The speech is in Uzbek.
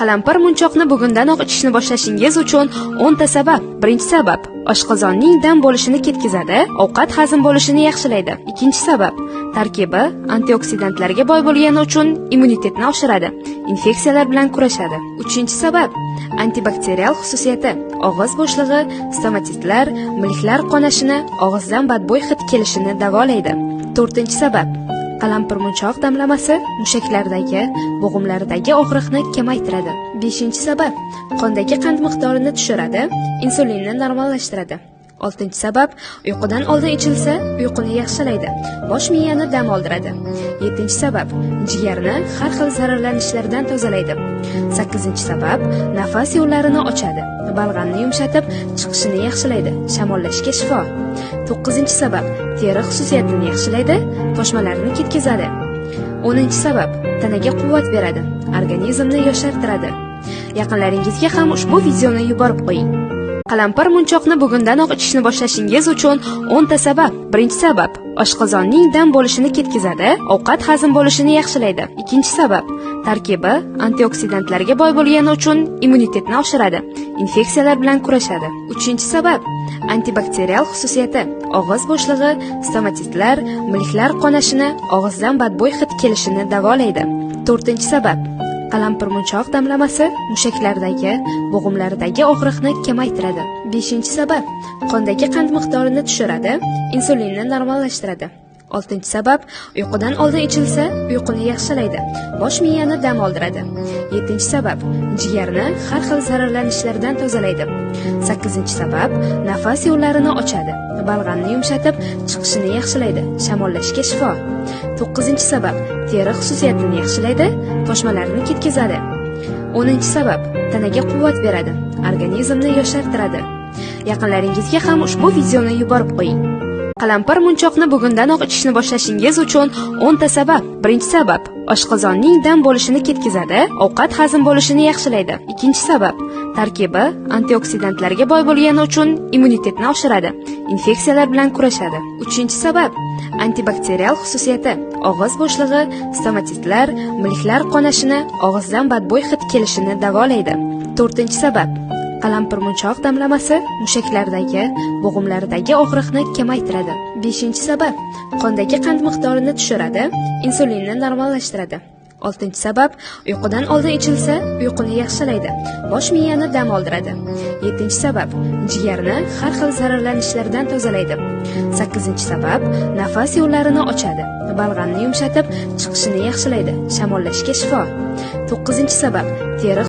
Qalampir munchoqni bugundanoq ichishni boshlashingiz uchun 10 ta sabab. Birinchi sabab: oshqozonning dam bo'lishini ketkazadi, ovqat hazm bo'lishini yaxshilaydi. Ikkinchi sabab: tarkibi antioksidantlarga boy bo'lgani uchun immunitetni oshiradi, infeksiyalar bilan kurashadi. Uchinchi sabab: antibakterial xususiyati. Og'iz bo'shlig'i, stomatitlar, milklar qonashini, og'izdan badbo'y hid kelishini davolaydi. To'rtinchi sabab: qalampirmunchoq damlamasi mushaklardagi, bo'g'imlardagi og'riqni kamaytiradi. Beshinchi sabab: qondagi qand miqdorini tushiradi, insulinni normallashtiradi. Oltinchi sabab: uyqudan oldin ichilsa, uyquni yaxshilaydi, bosh miyani dam oldiradi. Yettinchi sabab: jigarni har xil zararlanishlardan tozalaydi. Sakkizinchi sabab: nafas yo'llarini ochadi, balg'amni yumshatib, chiqishini yaxshilaydi, shamollashga shifo. To'qqizinchi sabab: teri xususiyatini yaxshilaydi, toshmalarni ketkazadi. 10-sabab: tanaga quvvat beradi, organizmni yoshartiradi. Yaqinlaringizga ham ushbu videoni yuborib qo'ying. Qalampir munchoqni bugundanoq ichishni boshlashingiz uchun 10 ta sabab. Birinchi sabab: oshqozonning dam bo'lishini ketkazadi, ovqat hazm bo'lishini yaxshilaydi. Ikkinchi sabab: tarkibi antioksidantlarga boy bo'lgani uchun immunitetni oshiradi, infeksiyalar bilan kurashadi. Uchinchi sabab: antibakterial xususiyati. Og'iz bo'shlig'i, stomatitlar, milklar qonashini, og'izdan badbo'y hid kelishini davolaydi. To'rtinchi sabab: qalampirmunchoq damlamasi mushaklardagi, bo'g'imlardagi og'riqni kamaytiradi. Beshinchi sabab: qondagi qand miqdorini tushiradi, insulinni normallashtiradi. Oltinchi sabab: uyqudan oldin ichilsa, uyquni yaxshilaydi, bosh miyani dam oldiradi. Yettinchi sabab: jigarni har xil zararlanishlardan tozalaydi. Sakkizinchi sabab: nafas yo'llarini ochadi, balg'amni yumshatib, chiqishini yaxshilaydi, shamollashga shifo. To'qqizinchi sabab: teri xususiyatini yaxshilaydi, toshmalarni ketkazadi. 10-sabab: tanaga quvvat beradi, organizmni yoshartiradi. Yaqinlaringizga ham ushbu videoni yuborib qo'ying. Qalampir munchoqni bugundanoq ichishni boshlashingiz uchun 10 ta sabab. Birinchi sabab: oshqozonning dam bo'lishini ketkazadi, ovqat hazm bo'lishini yaxshilaydi. Ikkinchi sabab: tarkibi antioksidantlarga boy bo'lgani uchun immunitetni oshiradi, infeksiyalar bilan kurashadi. Uchinchi sabab: antibakterial xususiyati. Og'iz bo'shlig'i, stomatitlar, milklar qonashini, og'izdan badbo'y hid kelishini davolaydi. To'rtinchi sabab: qalampirmunchoq damlamasi mushaklardagi, bo'g'imlardagi og'riqni kamaytiradi. Beshinchi sabab: qondagi qand miqdorini tushiradi, insulinni normallashtiradi. Oltinchi sabab: uyqudan oldin ichilsa, uyquni yaxshilaydi, bosh miyani dam oldiradi. Yettinchi sabab: jigarni har xil zararlanishlardan tozalaydi. Sakkizinchi sabab: nafas yo'llarini ochadi, balg'amni yumshatib, chiqishini yaxshilaydi, shamollashga shifo. To'qqizinchi sabab: teri